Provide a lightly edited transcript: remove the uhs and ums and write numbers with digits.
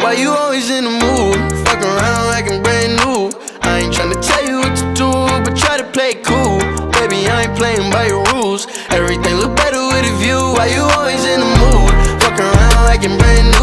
Why you always in the mood? Fuck around like I'm brand new. I ain't tryna tell you what to do, but try to play it cool. Baby, I ain't playing by your rules. Everything look better with a view. Why you always in the mood? Fuck around like I'm brand new.